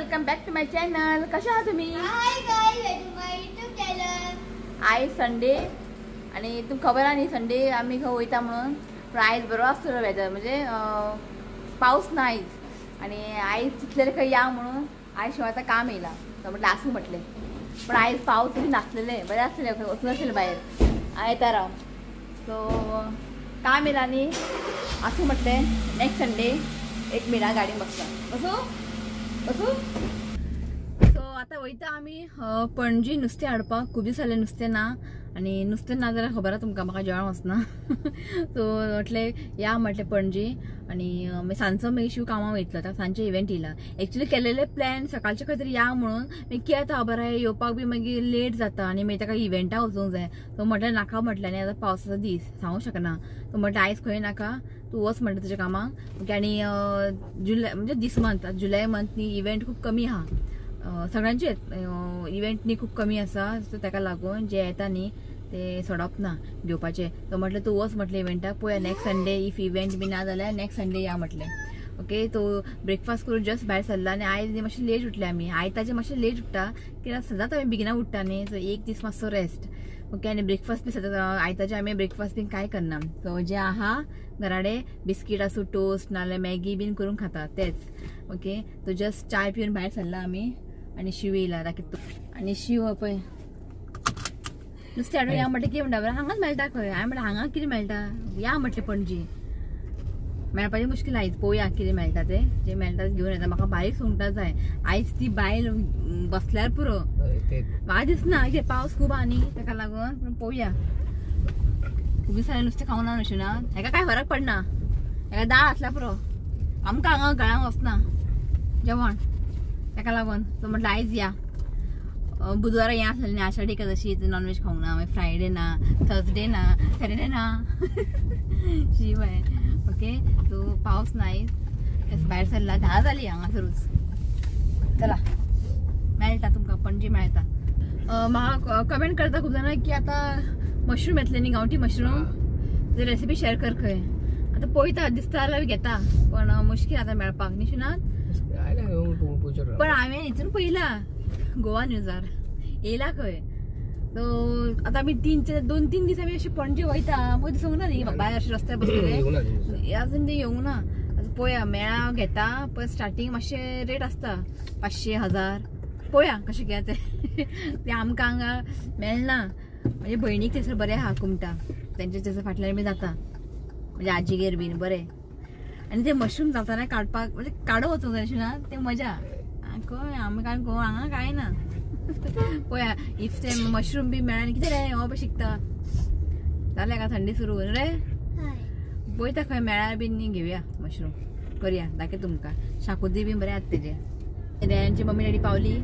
Welcome back to my channel. कशा आहात तुम्ही? Hi guys, welcome to my YouTube channel. आयज संडे आणि तुमकां खबर आहा न्ही संडे आमी खंय वयता म्हणून, पूण आयज बरो आसतलो वेदर, म्हणजे पावस ना आयज. आनी आयज चिंतलेलें खंय या म्हणून, आयज शिवाय आतां काम येयलां तो म्हटलें आसूं म्हटलें, पूण आयज पावस बी नासलेलें, बरें आसलें, खंय वचूं नासलें भायर आयतारा. सो काम येयलां न्ही, आसूं म्हटलें नेक्स्ट संडे एक मिना गाडी बसता बसूं बसूं. सो आतां वयता आमी पणजी नुस्तें हाडपाक. खूब दीस जाले नुस्तें ना, आनी नुस्तें ना जाल्यार खबर आहा तुमकां म्हाका जेवण वचना. सो म्हटलें या म्हटलें पणजी. आनी मागीर सांजचो मागीर शिव कामाक वयतलो, आतां सांजचें इव्हेंट येयला. एक्चुली केलेले प्लॅन सकाळचे खंय तरी या म्हणून, मागीर कितें जाता खबर आहा, येवपाक बी मागीर लेट जाता आनी मागीर ताका इव्हेंटाक वचूंक जाय. सो म्हटलें नाका म्हटलें, आनी आतां पावसाचो दीस सांगूंक शकना. सो म्हटलें आयज खंय नाका, तूं वच म्हणटा तुज्या कामाक. ओके. आनी जुलय म्हणजे दीस मंथ, जुलय मंथ न्ही इव्हेंट खूब कमी आहा सगळ्यांचेच इव्हेंट न्ही खूब कमी आसा. सो ताका लागून जे येता न्ही ते सोडप ना घेवपाचें. सो म्हटलें तूं वच म्हटलें इव्हेंटाक, पळोवया नेक्स्ट संडे if event बी ना जाल्यार नेक्स्ट संडे या म्हटलें. ओके. तो ब्रेकफास्ट करून जस्ट भायर सरला. आनी आयज न्ही मातशें लेट उठले आमी. आयताचे मातशें लेट उठ्ठा कित्याक सदांच आमी बेगिना उठ्ठा न्ही, सो एक दीस मातसो रेस्ट. ओके. आनी ब्रेकफास्ट बी सदांच आयताचे आमी ब्रेकफास्ट बीन कांय करना. सो जे आहा घराडे बिस्कीट आसूं, टोस्ट नाजाल्यार मॅगी बीन करून खाता तेच. ओके. तो जस्ट चाय पिवन भायर सरला आमी. आनी शिव येयला दाखयता. आनी शिव पळय नुस्तें हाडून या म्हटलें, कितें म्हणटा बरें हांगाच मेळटा खंय. हांवें म्हटलें हांगा कितें मेळटा, या म्हटलें पणजी मेळपाचें मुश्कील. आयज पळोवया कितें मेळटा तें, जें मेळटा तें घेवन येता. म्हाका बारीक सुंगटां जाय आयज, ती बायल बसल्यार पुरो. म्हाका दिसना कितें पावस खूब आहा न्ही ताका लागून, पूण पळोवया. खूब दिसांनी नुस्तें खावंक ना न्हू ना, हेका कांय फरक पडना, हेका दाळ आसल्यार पुरो. आमकां हांगा गळ्यांक वचना जेवण, ताका लागून. सो म्हटलें आयज या. बुधवारा हें आसलें न्ही आषाढी एकादशी, नॉनव्हेज खावंक ना, मागीर फ्रायडे ना, थर्सडे ना, सॅटर्डे ना. शिवाय ओके. सो पावस ना आयज, भायर सरला 10 जाली हांगासरूच. चला मेळटा तुमकां पणजी मेळटा. म्हाका कमेंट करता खूब जाणां की आतां मशरूम येतले न्ही, गांवठी मशरूम, रेसिपी शेअर कर खंय. आतां पळयता दिसता जाल्यार घेता, पण मुश्कील आतां मेळपाक न्ही शिनात. पण हांवें हितून पळयला गोवा न्यूजार येयला खंय. सो आतां आमी 2-3 दीस आमी अशें पणजे वयता, आमकां दिसूंक ना न्ही भायर अशें रस्त्यार बसलेले, अजून ते येवंक ना. आतां पळोवया मेळा घेता, पण स्टार्टींग मातशें रेट आसता 500 1000, पळोवया कशें कितें तें. तें आमकां हांगा मेळना. म्हणजे भयणीक थंयसर बरें आहा कुमटा, तेंच्या थंयसर फाटल्यान बी जाता, म्हणजे आजीगेर बीन बरें. आनी ते मशरूम जाताना काडपाक म्हणजे काडो वचूंक जाय अशें ना, तें मजा खंय आमी कांय गोवा हांगा कांय ना. पळया if ते मशरूम बी मेळ्ळा कितें रे हो पळय शिकता जालें का थंडी सुरू रे. पळयता खंय मेळ्ळ्यार बी न्ही घेवया मशरूम, करया दाखय तुमकां. शाकुती बी बरें आसा तेजें. रेयांची मम्मी डॅडी पावली,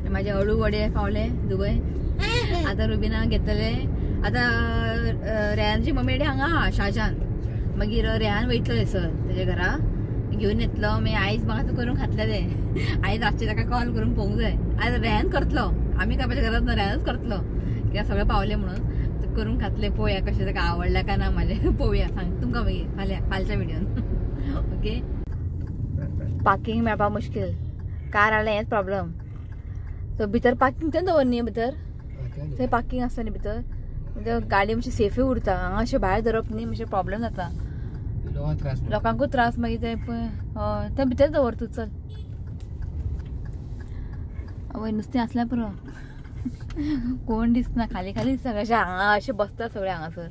म्हाजे अळू वडे पावले दुबय. आतां रुबिना घेतले. आतां रेयांची मम्मी डॅडी हांगा आहा शाहजान, मागीर रेहान वयतलो थंयसर तेजे घरा घेवन येतलो. मागीर आयज म्हाका तो करून खातले ते. आयज रातचें ताका कॉल करून पळोवंक जाय. आयज रेहान करतलो, आमी करपाची गरज ना, रेहानूच करतलो कित्याक सगळें पावलें म्हणून करून खातले. पळोवया कशें ताका आवडलें काय ना म्हाजें, पळोवया सांग तुमकां मागीर फाल्यां फालच्या व्हिडियोन. ओके. पार्किंग मेळपाक मुश्कील, कार आसल्यार हेंच प्रॉब्लम. सो भितर पार्किंग थंय दवर न्ही, भितर थंय पार्किंग आसता न्ही भितर, म्हणजे गाडी मातशी सेफूय उरता. हांगा अशें भायर धरप न्ही मातशें प्रॉब्लम जाता, लोकांकूय त्रास मागीर ते. थंय भितर दवर तूं, चल. आवय नुस्तें आसल्यार पुरो, कोण दिसना, खाली खाली दिसता कशें हांगा अशें बसता सगळें हांगासर,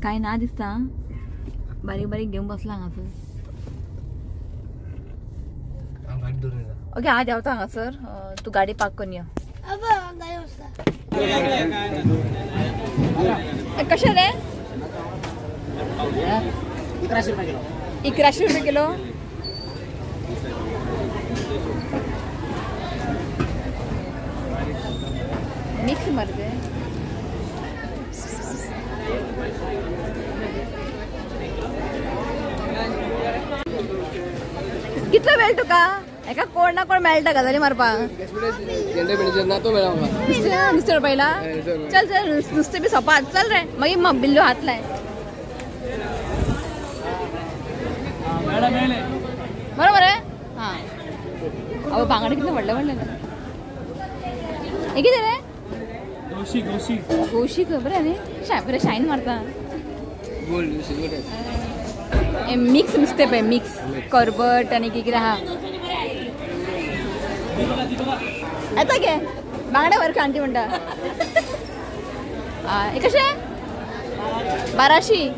कांय ना दिसता, बारीक बारीक घेवन बसला हांगासर. ओके हांव देंवता हांगासर, तूं गाडी पार्क करून यो. कशें रे? 1100 रुपये किलो. 1100 रुपये किलो. मिक्स मरते. कितलो वेळ तुका एका कोण ना कोण मेळटा गजाली मारपाक. नुस्तें पयला चल चल नुस्तें बी सोपात चल रे, मागीर बिल्लो हात लाय. बरोबर आहे. हां अहो बांगडे किती व्हडले व्हडले हे कितें रे? गोशी गोशी गोशी बरें न्ही, बरें शायन मारता. मिक्स नुस्तें पळय, मिक्स करबट आनी कितें कितें आहा. येता गे बांगडे व्हर आंटी म्हणटा. हे कशें? 1200.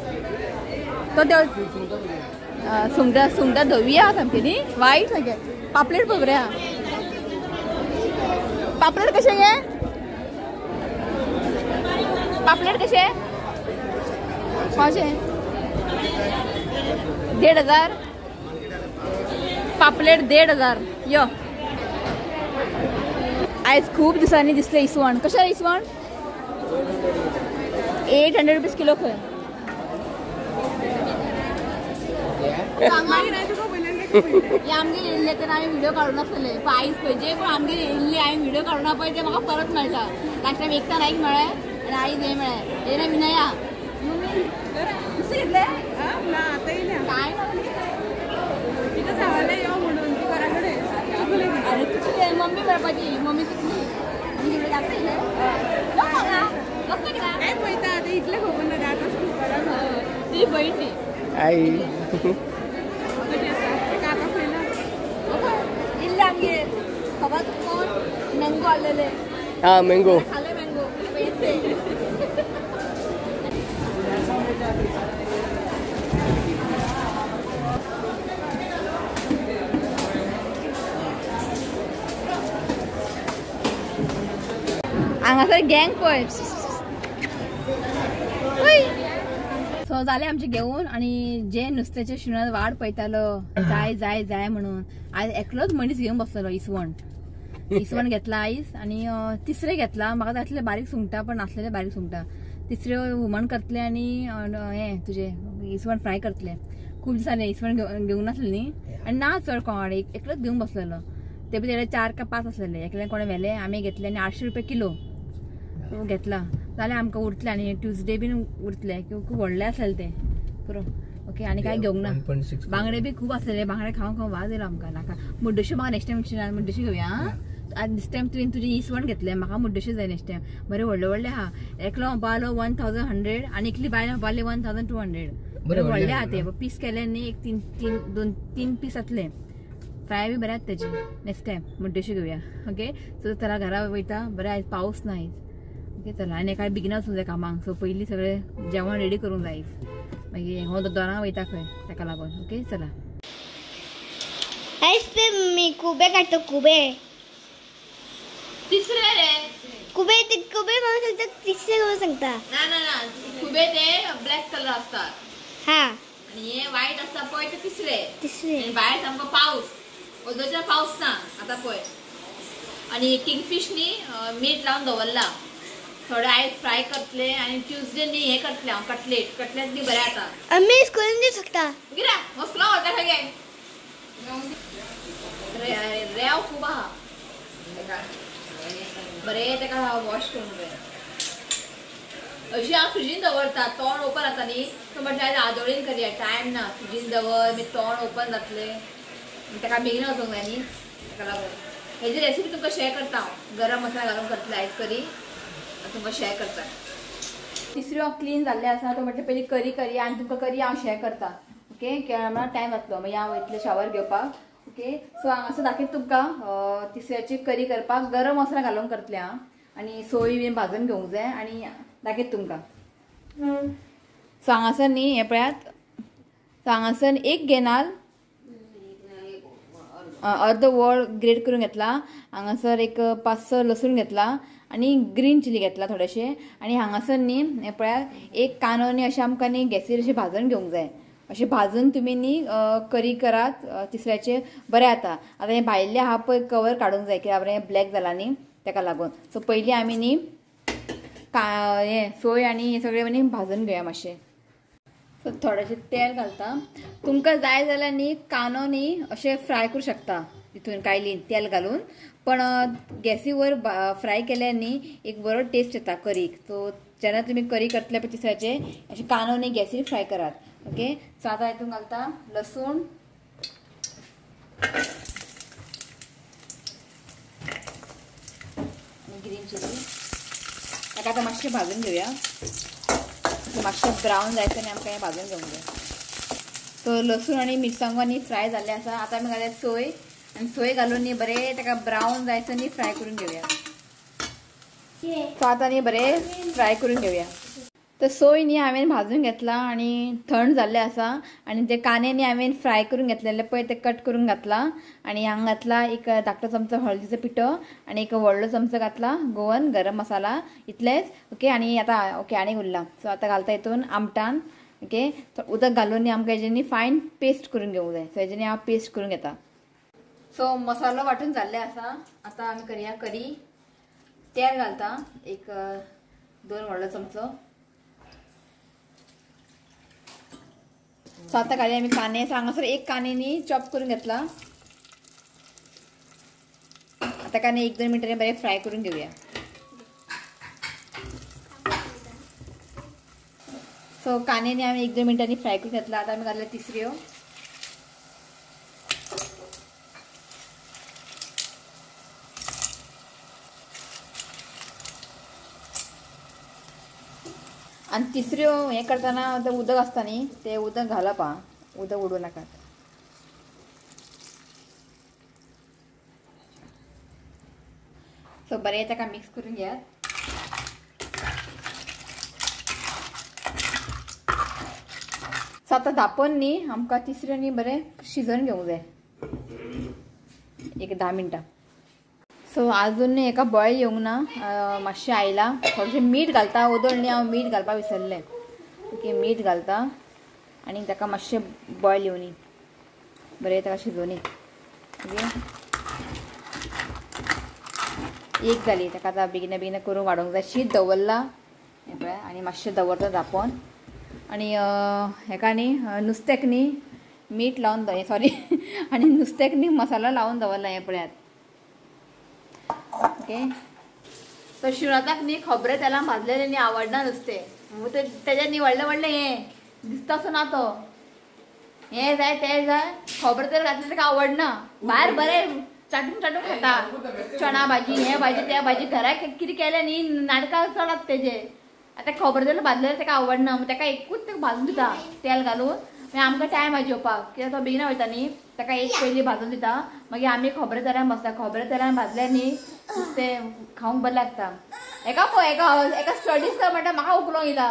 तो देव सुंगटां, सुंगटां धवी आहा सामकी न्ही, वायट सामकें. पापलेट पळय बरें आहा. पापलेट कशें गे? पापलेट कशें? पावशें 1500. पापलेट 1500. यो आयज खूब दिसांनी दिसलें इसवण. कशें इसवण? 800 रुपीज किलो खंय. आमगेर येयल्ले तेन्ना हांवें व्हिडिओ काडूं नासलेले. आयज पळय जे कोण आमगेर येयल्ले हांवें व्हिडिओ काडूं ना पळय ते म्हाका परत मेळटा. लास्ट टायम एकता नायक मेळ्ळें आनी आयज हें मेळ्ळें. हें ना विनया मम्मी नुस्तें घेतलें काय? अरे चुकले मम्मी मेळपाची, मम्मी चुकली. तुजी बहीण ती आई इल्ले आमगेर खबर तुका कोण मँगो हाडलेले. हा मँगो खाले मँगो. हांगासर गँग पळय. सो जालें आमचें घेवन आनी जे नुस्त्याच्या शिणान वाट पळयतालो जाय जाय जाय म्हणून आयज एकलोच मनीस घेवन बसलेलो इसवण. इसवण घेतला आयज आनी तिसरें घेतला. म्हाका जातले बारीक सुंगटां पण नासलेले बारीक सुंगटां. तिसरे हुमण करतले आनी हें तुजें इसवण फ्राय करतले. खूब दिसांनी इसवण घेवंक नासलें न्ही आनी ना चड कोण एकलोच घेवन बसलेलो. ते बी तेणे 4 का 5 आसलेले. एकल्यान कोणें व्हेले आमी घेतले आनी 800 रुपया किलो घेतला. जाल्यार आमकां उरतलें आनी ट्युजडे बीन उरतलें खूब व्हडलें आसलेलें तें पुरो. ओके आनी कांय घेवंक ना. बांगडे बी खूब आसलेले. बांगडे खावन खावन वाज येयलो आमकां. नाका मुड्डश्यो म्हाका नेक्स्ट टायम मुड्डश्यो घेवया. आं दीस टायम तुवें तुजें इसवण घेतलें, म्हाका मुड्डश्यो जाय नेक्स्ट टायम. बरें व्हडले व्हडले आहा. एकलो म्हणपालो 1100 आनी एकली बायल म्हणपाली 1200. बरें व्हडले आहा ते. पीस केले न्ही एक 3 3 2 3 पीस जातले. फ्राय बी बरें आसा तेजे. नेक्स्ट टायम मुड्डश्यो घेवया. ओके सो चला घरा वयता. बरें आयज पावस ना आयज. ओके चला आनी एका बेगीन वचूंक जाय कामाक. सो पयलीं सगळें जेवण रेडी करूंक जाय. मागीर हो दोनां वयता खंय ताका लागून. ओके चला. आयज पे मी कुबे काडटा. कुबे तिसरे रे कुबे. कुबे म्हाका सांगता तिसरे म्हणून सांगता. ना ना ना कुबे ते ब्लॅक कलर असतात. हा आनी हे व्हायट आसता पळय ते तिसरे. तिसरे भायर सामको पावस, ओदोच्या पावस ना आतां पळय. आनी किंगफीश न्ही मीठ लावन दवरला. थोडे आयज फ्राय करतले आनी ट्युजडे न्ही हें करतले हांव कटलेट. कटलेट बी बरें जाता. आमी स्कुलान दिवं शकता. कित्याक मस्कुला व्हरता खंय गे. रेंव खूब आहा. बरें ताका वॉश करूंक जाय. अशी हांव फ्रिजीन दवरता. तोंड ओपन जाता न्ही तो म्हटल्यार आदोळीन करया. टायम ना फ्रिजीन दवर मागीर तोंड ओपन जातलें. ताका बेगीन वचूंक जाय न्ही ताका लागून. हेजी रेसिपी तुमकां शेअर करता हांव. गरम मसाला घालून करतलें आयज करी तुमकां शेअर करता. तिसऱ्यो क्लीन जाल्लें आसा. तो म्हटलें पयलीं करी करया आनी तुमकां करी हांव शेअर करता. ओके म्हळ्यार टायम जातलो मागीर हांव वयतलें शावर घेवपाक. ओके सो हांगासर दाखयता तुमकां तिसऱ्याची करी करपाक गरम मसाला घालून करतलें हांव आनी सोय बीन भाजून घेवंक जाय आनी दाखयता तुमकां. सो हांगासर न्ही हें पळयात. सो हांगासर एक घेनाल अर्द वळ ग्रेट करून घेतला. हांगासर एक 5-6 लसूण घेतला आनी ग्रीन चिली घेतला थोडेशे. आनी हांगासर न्ही हें पळयात एक कांदो न्ही अशें आमकां न्ही गॅसीर अशें भाजून घेवंक जाय. अशें भाजून तुमी न्ही करी करात तिसऱ्याचें बरें जाता. आतां हें भायलें आहा पळय कवर काडूंक जाय कित्याक हें ब्लॅक जालां न्ही ताका लागून. सो पयलीं आमी न्ही हें सोय आनी हें सगळें न्ही भाजून घेवया मातशें. सो थोडेशें तेल घालता. तुमकां जाय जाल्यार न्ही कांदो न्ही अशें फ्राय करूं शकता तितून कायलीन तेल घालून. पण गॅसीवर फ्राय केल्यार न्ही एक बरो टेस्ट येता करीक. सो जेन्ना तुमी करी करतले पळय तिसऱ्याचे अशें कांदो न्ही गॅसीर फ्राय करात. ओके सो आतां हितून घालता लसूण आणि ग्रीन चिली. ताका आतां मातशें भाजून घेवया. मातशें ब्रावन जायसर आनी आमकां हें भाजून घेवंक जाय. सो लसूण आनी मिरसांगो न्ही फ्राय जाल्लें आसा. आतां आमी घालया सोय आनी सोय घालून न्ही बरें ताका ब्रावन जायसर न्ही फ्राय करून घेवया. सो आतां न्ही बरें फ्राय करून घेवया. तर सोय न्ही हांवें भाजून घेतला आनी थंड जाल्लें आसा. आनी ते कांदे न्ही हांवें फ्राय करून घेतलेले पळय ते कट करून घातला. आनी हांगा घातला एक धाकटो चमचो हळदीचो पिठो आनी एक व्हडलो चमचो घातला गोवन गरम मसाला. इतलेंच. ओके आनी आतां ओके आनी उरला. सो आतां घालता हितून आमटान. ओके उदक घालून न्ही आमकां हेजें न्ही फायन पेस्ट करून घेवंक जाय. सो हेजें न्ही हांव पेस्ट करून घेता. सो मसालो वांटून जाल्ले आसा. आतां आमी करया करी. तेल घालता एक 2 व्हडलो चमचो. सो आतां घालया आमी कांदे. सो हांगासर एक कांदे न्ही चॉप करून घेतला. आतां कांदे 1-2 मिनटांनी बरें फ्राय करून घेवया. सो कांदे न्ही आमी 1-2 मिनटांनी फ्राय करून घेतला. आतां आमी घातल्या तिसऱ्यो. आनी तिसऱ्यो हें करतना तें उदक आसता न्ही तें उदक घालप आं, उदक उडोवं नाकात. सो बरें ताका मिक्स करून घेयात. सो आतां धांपून न्ही आमकां तिसऱ्यो न्ही बरें शिजोवन घेवंक जाय एक 10 मिनटां. सो आजून न्ही हेका बॉयल येवंक ना, मातशें आयला. थोडेशें मीठ घालता. वोदोळ न्ही हांव मीठ घालपाक विसरलें. ओके मीठ घालता आनी ताका मातशें बॉयल येवनी बरें ताका शिजोवनी. ओके एक जाली. ताका आतां बेगिना बेगिना करून वाडोवंक जाय. शीत दवरलां हें पळय आनी मातशें दवरता धांपोन. आनी हेका न्ही नुस्त्याक न्ही मीठ लावन सॉरी आनी नुस्त्याक न्ही मसालो लावन दवरला हें पळयात. ओके सो शिवनाथाक न्ही खोबरें तेलान भाजलेलें न्ही आवडना नुस्तें. तेजें न्ही व्हडलें व्हडलें हें दिसतासो ना तो, हें जाय तें जाय, खोबरें तेल घातलें ताका आवडना. भायर बरें चाटून चाटून खाता चणा भाजी हें भाजी तें भाजी. घराक कितें केलें न्ही नाटकां चडात तेजे. आतां खोबरें तेल भाजलेलें ताका आवडना, ताका एकूच भाजून दिता तेल घालून. मागीर आमकां टायम आसा जेवपाक कित्याक तो बेगिना वयता न्ही. ताका एक पयलीं भाजून दिता मागीर आमी खोबरें तेलान भाजता. खोबरें तेलान भाजलें न्ही नुस्तें खावंक बरें लागता. एका पळय एका एका स्टडीज कर म्हणटा म्हाका उखलोंक येयला.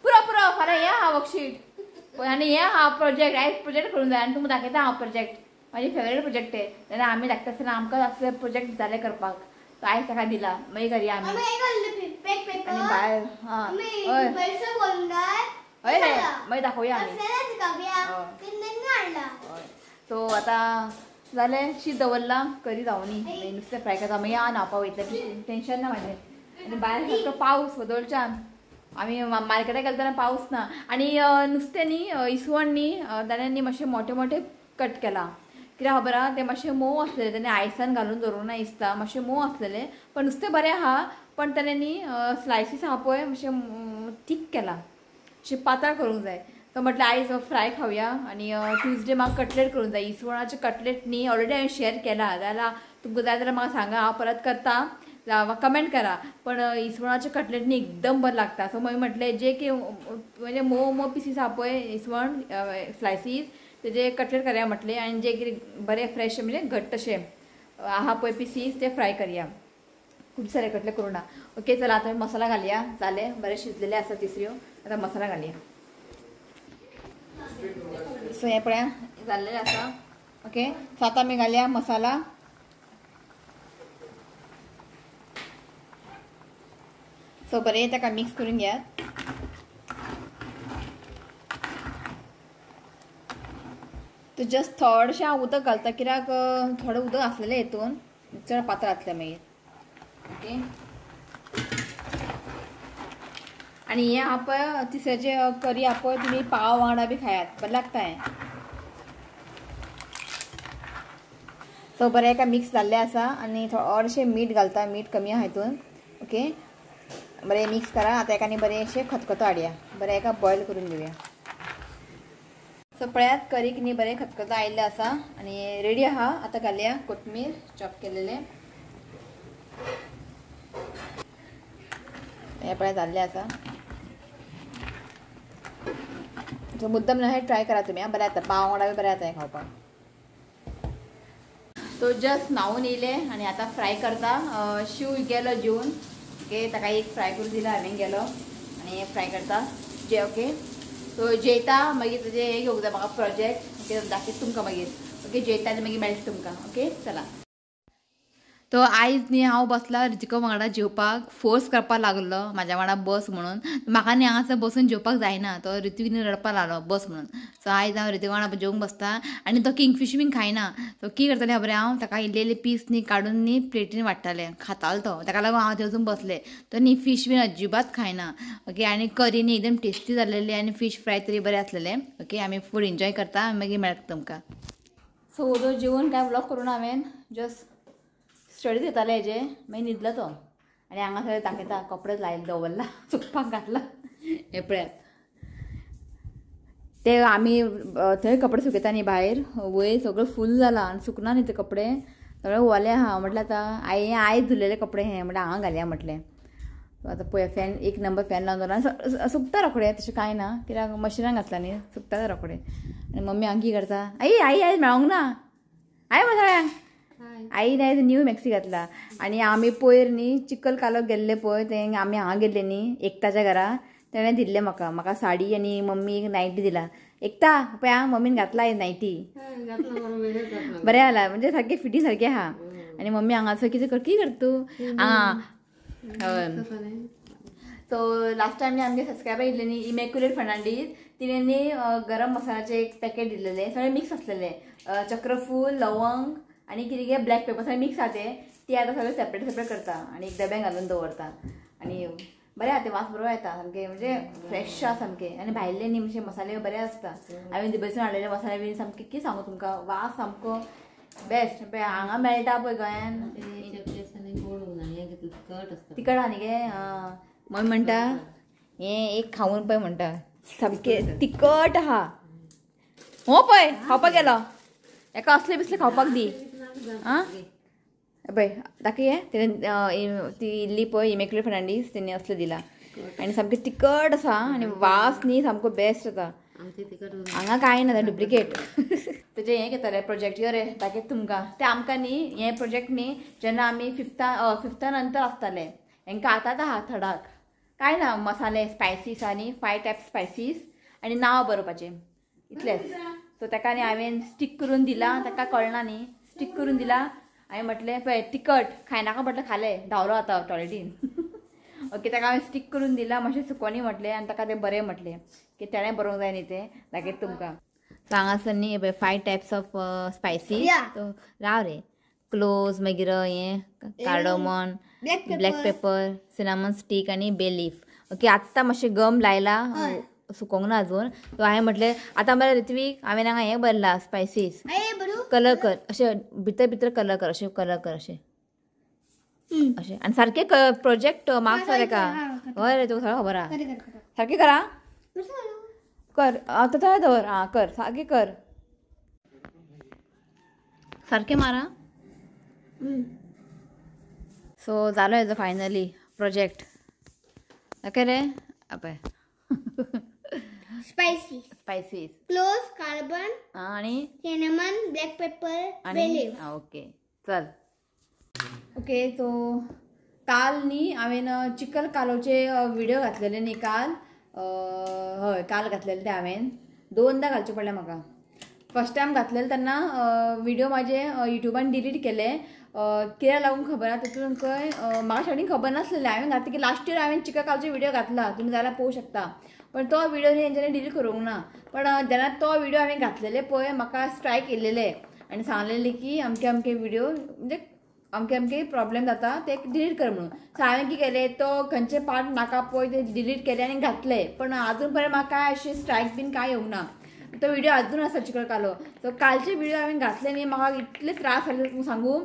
पुरो पुरो फाल्यां हें आहा वर्कशीट आनी हें आहा प्रोजेक्ट. आयज प्रोजेक्ट करूंक जाय आनी तुमकां दाखयता हांव प्रोजेक्ट. म्हाजी फेवरेट प्रोजेक्ट तें. जाल्यार आमी धाकटे आसतना आमकां असले प्रोजेक्ट जाले करपाक. तो आयज ताका दिला मागीर करया आमी. आनी भायर आं हय हय रे मागीर दाखोवया आमी. हय सो आतां जालें शीत दवरलां करी जावनी मागीर नुस्तें फ्राय करता. मागीर हांव न्हांवपाक वयतलें टेंशन ना म्हाजें. आनी भायर सारको पावस वदोळच्यान आमी मार्केटाक गेले तेन्ना पावस ना. आनी नुस्तें न्ही इसवण न्ही ताणें न्ही मातशें मोटे मोटे कट केलां. कित्याक खबर आहा तें मातशें मोव आसलेलें तेणें आयसान घालून दवरूंक ना दिसता, मातशें मोव आसलेलें. पण नुस्तें बरें आहा पण ताणें न्ही स्लायसीस आहा पळय मातशें थीक केलां, अशें पातळ करूंक जाय. तो म्हटलें आयज फ्राय खावया आनी ट्युजडे म्हाका कटलेट करूंक जाय. इसवणाचे कटलेट न्ही ऑलरेडी हांवें शेअर केला, जाल्यार तुमकां जाय जाल्यार म्हाका सांगा, हांव परत करता, कमेंट करा. पण इसवणाचे कटलेट न्ही एकदम बरें लागता. सो मागीर म्हटलें जे की म्हणजे मोव मोव पिसीस आहा पळय इसवण स्लायसीस तेजे कटलेट करया म्हटलें. आनी जे कितें बरें फ्रेश म्हणजे घट्ट अशें आहा पळय पिसीस ते फ्राय करया. खूब सारे कटलेट करूं ना. ओके चला आतां मसाला घालया. जालें बरें शिजलेलें आसा तिसऱ्यो. आतां मसाला घालया. सो हें पळया जाल्लेलें आसा. ओके सो आतां आमी घालया मसाला. सो बरें ताका मिक्स करून घेयात. तो जस्ट थोडेशें हांव उदक घालता कित्याक थोडें उदक आसलेलें हितून चड पातळ जातलें मागीर. ओके आनी हें आहा पळय तिसऱ्याचें करी आहा पळय तुमी पाव वांगडा बी खायात, बरें लागता हें. सो बरें एका मिक्स जाल्लें आसा आनी थोडेशें मीठ घालता, मीठ कमी आहा हितून. ओके बरें मिक्स करा. आतां एका आनी बरें अशें खतखतो हाडया, बरें एका बॉयल करून घेवया. सो पळयात करीक न्ही बरें खतखतो आयिल्लें आसा आनी रेडी आहा. आतां घालया कोथमीर चॉप केलेले. हे पळयात जाल्लें आसा. सो मुद्दम न्हय ट्राय करा तुमी, बरें जाता. पाव वांगडा बी बरें जाता हें खावपाक. तो जस्ट न्हांवून येयले आनी आतां फ्राय करता. शिव गेलो जेवन. ओके, ताका एक फ्राय करून दिला हांवें, गेलो आनी फ्राय करता जे. ओके, सो जेयता मागीर तुजें हें घेवंक जाय म्हाका प्रोजेक्ट. ओके, दाखयता तुमकां मागीर. ओके, जेयता आनी मागीर मेळटा तुमकां. ओके, चला. तो आयज न्ही हांव बसला रितिका वांगडा जेवपाक. फोर्स करपाक लागलो म्हाज्या वांगडा बस म्हणून. म्हाका न्ही हांगासर बसून जेवपाक जायना. तो ऋत्विक न्ही रडपाक लागलो बस म्हणून. सो आयज हांव ऋतिका वांगडा जेवंक बसता आनी तो किंगफीश बीन खायना. तो कितें करतालें खबर हांव ताका इल्ले इल्ले पीस न्ही काडून न्ही प्लेटीन वाडटालें, खातालो तो. ताका लागून हांव थंय वचून बसलें. तो न्ही फीश बीन अजिबात खायना. ओके, आनी करी न्ही एकदम टेस्टी जालेली आनी फीश फ्राय तरी बरें आसलेलें. ओके, आमी फूड एन्जॉय करता, मागीर मेळटा तुमकां. सो वोदोळ जेवन कांय व्लॉग करूं ना हांवें, जस्ट स्टडी घेताले हेजे, मागीर न्हिदलो तो. आनी हांगा सगळें दाखयता कपडे लायले दवरला सुकपाक घातला. हें पळयात ते आमी थंय कपडे सुकयता न्ही भायर, वयर सगळें फूल जाला आनी सुकना न्ही ते कपडे, सगळे ओले आहा. म्हटल्यार आतां आई आयज धुलेले कपडे हे म्हटल्यार हांगा घालया म्हटलें. आतां पळय फॅन एक नंबर फॅन लावन दवरला, सुकता रोखडे, तशें कांय ना कित्याक मशिनान घातला न्ही, सुकता रोखडे. आनी मम्मी हांगा कितें करता, आई आई आयज मेळोंक ना, आई मग सगळ्यांक आई नाही न्यू मॅक्सी घातला. आनी आमी पयर न्ही चिकल कालो गेल्ले पळय, ते आमी हांगा गेल्ले न्ही एकताच्या घरा, तेणें दिल्लें म्हाका, म्हाका साडी आनी मम्मीक नायटी दिला. एकता पळय आं मम्मीन घातला नायटी, बरें जाला, म्हणजे सारकें फिटींग सारकें आहा. आनी मम्मी हांगासर कितें कर, कितें करता तूं आं. सो लास्ट टायम न्ही आमगे सबस्क्रायबर येयल्ले न्ही इमॅक्युलेट फर्नांडीस, तिणें न्ही गरम मसाल्याचें एक पॅकेट दिल्लेलें, सगळें मिक्स आसलेलें, चक्रफूल लवंग आनी कितें कितें ब्लॅक पेपर सगळें मिक्स आहा तें. ती आतां सगळें सेपरेट सेपरेट करता आनी एक डब्यान घालून दवरता. आनी बरें आहा तें, वास बरो येता सामकें, म्हणजे फ्रेश आहा सामकें. आनी भायले न्ही म्हणजे मसाले बरे आसता. हांवें दुबयसून हाडलेले मसाले बीन सामके कितें सांगू तुमकां, वास सामको बेस्ट. पळय हांगा मेळटा पळय गोंयान तिखट आहा न्ही गे. मम्मी म्हणटा हें एक खावन पळय म्हणटा, सामकें तिखट आहा. हो पळय खावपाक गेलो, एका असले बिसले खावपाक दी. आं पळय दाखय, तेणें ती इल्ली पळय इमॅक्युलेट फर्नांडीस तेणी असलें दिला आनी सामकें तिखट आसा आनी वास न्ही सामको बेस्ट येता. हांगा कांय ना डुप्लिकेट. तेजें हें घेतालें प्रोजेक्ट रे दाखयता तुमकां. तें आमकां न्ही हें प्रोजेक्ट न्ही जेन्ना आमी फिफ्था नंतर आसताले, हेंकां आतां आहा थर्डाक. कांय ना मसाले स्पायसीस आनी 5 टायप स्पायसीस आनी नांव बरोवपाचें इतलेंच. सो ताका न्ही हांवें स्टीक करून दिला, ताका कळना न्ही, स्टीक करून दिला. हांवें म्हटलें पळय तिखट खायनाका म्हटलें, खालें धांवलो आतां टॉयलेटीन. ओके, ताका हांवें स्टीक करून दिला, मातशें सुकोनी म्हटलें आनी ताका तें बरें म्हटलें की तेणें बरोवंक जाय न्ही तें. दाखयता तुमकां. सो हांगासर न्ही पळय 5 टायप्स ऑफ स्पायसी. राव रे, क्लोव्स मागीर हें cardamom, black pepper, cinnamon stick आनी बे लीफ. ओके, आत्तां मातशें गम लायला, सुकोंक ना अजून. सो हांवें म्हटलें आतां मरे ऋत्वीक हांवें हांगा हें भरला स्पायसीस, कलर कर अशें भितर भितर कलर कर, अशें कलर कर अशें अशें. आनी सारकें प्रोजेक्ट मार्क्स ताका. हय रे तुका सगळें खबर आहा, सारकें करा कर आतां थंय दवर. आं कर सारकें कर, सारकें मारा. सो जालो हेजो फायनली प्रोजेक्ट. ओके रे पळय स्पायसीस, स्पायसीस, क्लोव्स, कार्बन आणि cinnamon, black paper, bay leaf. Okay चल. ओके, तो काल न्ही हांवें चिकल कालोचे व्हिडिओ घातलेले न्ही काल, हय काल घातलेले ते हांवें दोनदा घालचे पडले म्हाका. फर्स्ट टायम घातलेले तेन्ना व्हिडिओ म्हाजे युट्यूबान डिलीट केले, कित्याक लागून खबर ना, तितून खंय म्हाका स्टार्टींग खबर नासलेलें. हांवें घातलें की लास्ट इयर हांवें चिकल कालोचे व्हिडिओ घातला, तुमी जाल्यार पळोवंक शकता, पण तो व्हिडिओ न्ही तेंच्यांनी डिलीट करूंक ना. पण जेन्ना तो व्हिडिओ हांवें घातलेले पळय म्हाका स्ट्रायक येयलेले आनी सांगलेले की अमके अमके व्हिडिओ म्हणजे अमके अमके प्रॉब्लेम जाता ते डिलीट कर म्हणून. सो हांवें कितें केलें, तो खंयचे पार्ट नाका पळय ते डिलीट केले आनी घातले. पण आजून पर्यंत म्हाका कांय अशें स्ट्रायक बीन कांय येवंक ना. तो व्हिडिओ अजून आसा चिकल कालो. सो कालचे व्हिडिओ हांवें घातले न्ही, म्हाका इतले त्रास जाले तुमकां सांगू.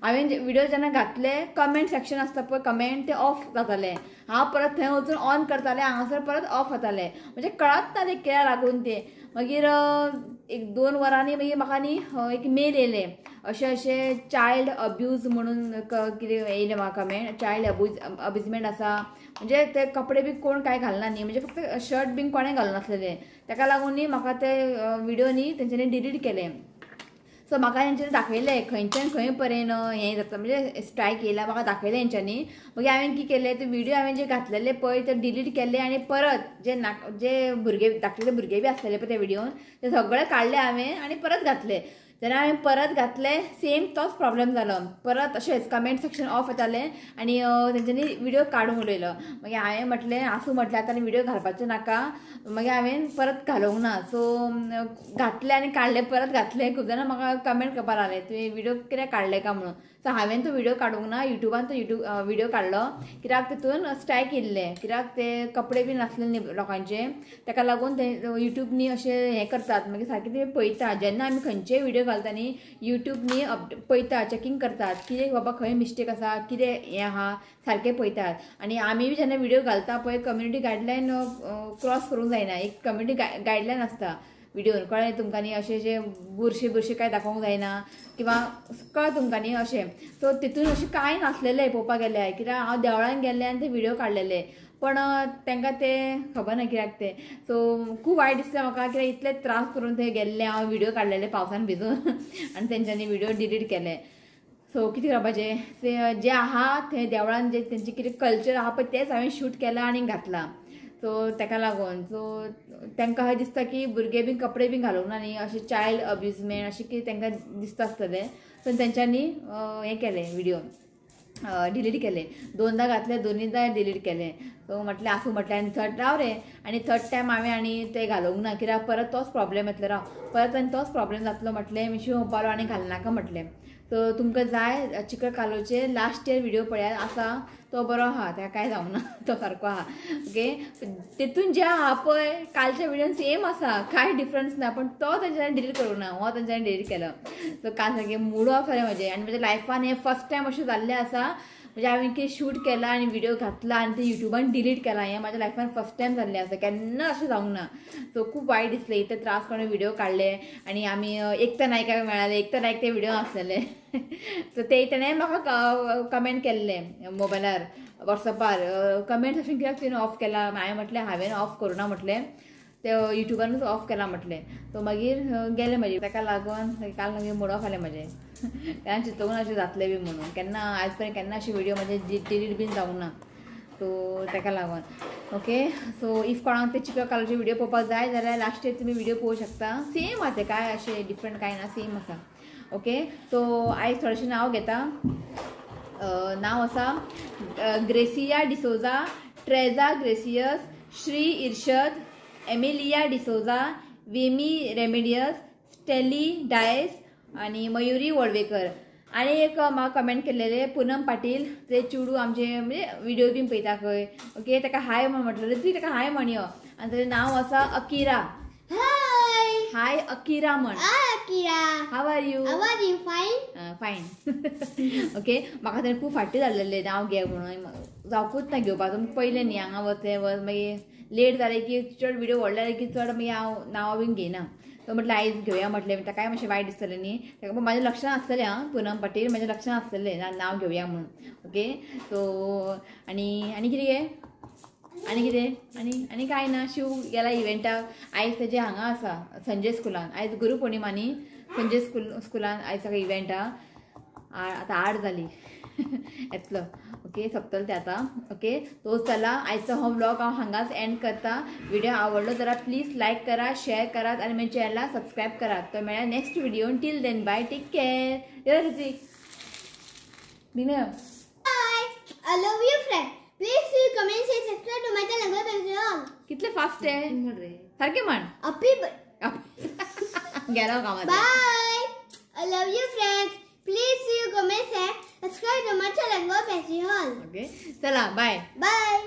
हांवें व्हिडियो जेन्ना घातले कमेंट सेक्शन आसता पळय कमेंट ते ऑफ जाताले हांव परत थंय वचून ऑन करतालें हांगासर परत ऑफ जाताले म्हणजे कळत ना ते कित्याक लागून ते मागीर 1-2 वरांनी मागीर म्हाका न्ही एक मेल येयलें अशें अशें चायल्ड अब्यूज म्हणून कितें येयलें म्हाका कमेंट चायल्ड अब्युजमेंट आसा म्हणजे ते कपडे बी कोण कांय घालना न्ही म्हणजे फक्त शर्ट बीन कोणें घालनासलेले ताका लागून न्ही म्हाका ते व्हिडियो न्ही तेंच्यांनी डिलीट केले. सो म्हाका तेंच्यांनी दाखयलें खंयच्यान खंय पर्यंत हें जाता म्हणजे स्ट्रायक येयला म्हाका दाखयलें तेंच्यांनी. मागीर हांवें कितें केलें ते व्हिडियो हांवें जे घातलेले पळय ते डिलीट केले आनी परत जे ना जे भुरगे धाकटेले भुरगे बी आसलेले पळय त्या व्हिडियोन ते सगळे काडले हांवें आनी परत घातले. जेन्ना हांवें परत घातले सेम तोच प्रॉब्लेम जालो परत अशेंच कमेंट सेक्शन ऑफ येतालें आनी तेंच्यांनी व्हिडियो काडूंक उडयलो. मागीर हांवें म्हटलें आसूं म्हटलें आतां व्हिडियो घालपाचें नाका. मागीर हांवें परत घालूंक ना. सो घातले आनी काडले परत घातले. खूब जाणां म्हाका कमेंट करपाक लागले तुवें व्हिडियो कित्याक काडले काय म्हणून. सो हांवें तो व्हिडियो काडूंक ना युट्यूबान तो व्हिडियो काडलो कित्याक तितून स्ट्रायक येयल्ले कित्याक ते कपडे बी नासले न्ही लोकांचे ताका लागून ते युट्यूब न्ही अशें हें करतात मागीर सारकें ते पळयता जेन्ना आमी खंयचेय व्हिडियो घालता न्ही युट्यूब न्ही पळयता चॅकींग करतात कितें बाबा खंय मिस्टेक आसा कितें हें आहा सारकें पळयतात. आनी आमी बी जेन्ना व्हिडियो घालता पळय कम्युनिटी गायडलायन क्रॉस करूंक जायना एक कम्युनिटी गायडलायन आसता व्हिडियोन कळ्ळें तुमकां न्ही अशें जे बुरशे बुरशे कांय दाखोवंक जायना किंवां कळ्ळें तुमकां न्ही अशें. सो तितून अशें कांय नासलेलें पळोवपाक गेल्यार कित्याक हांव देवळान गेल्लें आनी ते व्हिडियो काडलेले पण तांकां तें खबर ना कित्याक तें. सो खूब वायट दिसलें म्हाका कित्याक इतले त्रास करून थंय गेल्ले हांव व्हिडियो काडलेले पावसान भिजून आनी तेंच्यांनी व्हिडियो डिलीट केले. सो कितें करपाचें ते जे आहा थंय देवळान जे तेंचें कितें कल्चर आहा पळय तेंच हांवें शूट केलां आनी घातलां. सो ताका लागून सो तांकां अशें दिसता की भुरगे बी कपडे बी घालूंक ना न्ही अशें चायल्ड अब्युजमेंट अशें कितें तांकां दिसता आसतलें. सो तेंच्यांनी हें केलें व्हिडियो डिलीट केले 2दा घातले 2दा डिलीट केले. सो म्हटलें आसूं म्हटलें आनी थर्ड राव रे आनी थर्ड टायम हांवें आनी ते घालूंक ना कित्याक परत तोच प्रॉब्लेम येतलो राव परत आनी तोच प्रॉब्लेम जातलो म्हटलें मिशी म्हणपालो आनी घालनाका म्हटलें. सो तुमकां जाय चिकल कालोचे लास्ट इयर व्हिडियो पळयात आसा तो बरो आहा ताका कांय जावंक ना तो सारको आहा. ओके तितून जे आहा पळय कालच्या व्हिडियोन सेम आसा कांय डिफरन्स ना पण तो तेंच्यांनी डिलीट करूंक ना हो तेंच्यांनी डिलीट केलो. सो काल सारकें मूड ऑफ जालें म्हजें आनी म्हज्या लायफान हें फर्स्ट टायम अशें जाल्लें आसा म्हणजे हांवें कितें शूट केलां आनी व्हिडियो घातला आनी ते युट्यूबान डिलीट केला हें म्हाज्या लायफान फर्स्ट टायम जाल्लें आसा केन्ना अशें जावंक ना. सो खूब वायट दिसलें इतले त्रास करून व्हिडियो काडले आनी आमी एकता नायकाक मेळाले एकता नायक ते व्हिडियो आसलेले. सो ते तेणें म्हाका कमेंट केल्ले मोबायलार वॉट्सॅपार कमेंट सेक्शन कित्याक तुवें ऑफ केला हांवें म्हटलें हांवें ऑफ करूं ना म्हटलें ते युट्यूबानूच ऑफ केला म्हटलें. सो मागीर गेलें म्हजें ताका लागून काल मागीर मूड ऑफ जालें म्हजें केन्ना चिंतूंक ना अशें जातलें बी म्हणून केन्ना आयज पर्यंत केन्ना अशें व्हिडियो म्हजे डिलीट बीन जावंक ना. सो ताका लागून ओके. सो if कोणाक ते चिकल कालोचे व्हिडियो पळोवपाक जाय जाल्यार लास्ट इयर तुमी व्हिडियो पळोवंक शकता सेम आहा ते कांय अशें डिफरंट कांय ना सेम आसा. ओके सो आयज थोडेशें नांव घेता. नांव आसा ग्रेसिया डिसोजा ट्रेजा ग्रेसियस श्री इर्शद एमिलिया डिसोजा वेमी रेमेडियस स्टेली डायस आनी मयुरी वळवेकर. आनी एक म्हाका कमेंट केल्लेले पुनम पाटील ते चेडूं आमचे म्हणजे व्हिडियो बीन पळयता खंय. ओके ताका हाय म्हण म्हटलें ती ताका हाय म्हणयो आनी ताजें नांव आसा अकिरा. हाय हाय अकिरा म्हण. Hi Akira, how are you? How are you? Fine fine. Okay म्हाका तेणें खूब फाटी जाल्लेलें नांव घे म्हणून जावकूच ना घेवपाक तुमकां पयलें न्ही हांगा वचें वच मागीर लेट जालें की चड व्हिडियो व्हडले जाले की चड मागीर हांव नांवां बीन घेयना. सो म्हटलें आयज घेवया म्हटलें ताकाय मातशें वायट दिसतलें न्ही ताका पण म्हाज्या लक्षान आसतलें आं पुनम पाटील म्हाज्या लक्षान आसतलें नांव घेवया म्हणून. ओके सो आनी आनी कितें गे आनी कितें आनी आनी कांय ना. शिव गेला इव्हेंटाक आयज तेजें हांगा आसा संजय स्कुलान आयज गुरू पौर्णिमा न्ही संजय स्कुलान आयज ताका इव्हेंट आहा. आतां 8 जाली येतलो. ओके सोंपतलो तें आतां. ओके तो चला आयचो हो व्लॉग हांव हांगाच एंड करता. व्हिडिओ आवडलो जाल्यार प्लीज लायक करा शेअर करात आनी म्हज्या चॅनलाक सबस्क्रायब करात. तो मेळ्ळा next video. Till then bye take care. Hrithik Vinay bye. I love you friend. Please comment share subscribe to my channel. कितले फास्ट आहे सारखे म्हण अपी गेलो कामात. Bye. I love you friends. Please comment share subscribe to my channel. Okay चला बाय बाय.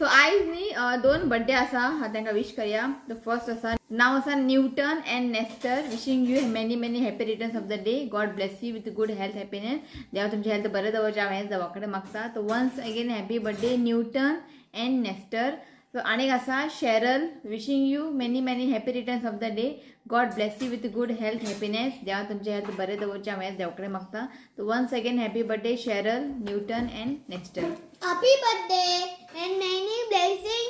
So आयज न्ही दोन बर्थडे आसा, तांकां विश करया. The first आसा, नांव आसा Newton and Nestor. Wishing you many many happy returns of the day. God bless you with good health, happiness. देवा तुमची हेल्थ बरें दवरचें हांव हेंच देवा कडेन मागता. So once again happy birthday Newton and Nestor. So आनीक आसा Cheryl, wishing you many many happy returns of the day. God bless you with good health, happiness. देवा तुमचे हेल्थ बरें दवरचें हांव हेंच देवा कडेन मागता. So once again happy birthday Cheryl, Newton and Nestor. Happy birthday and many blessings.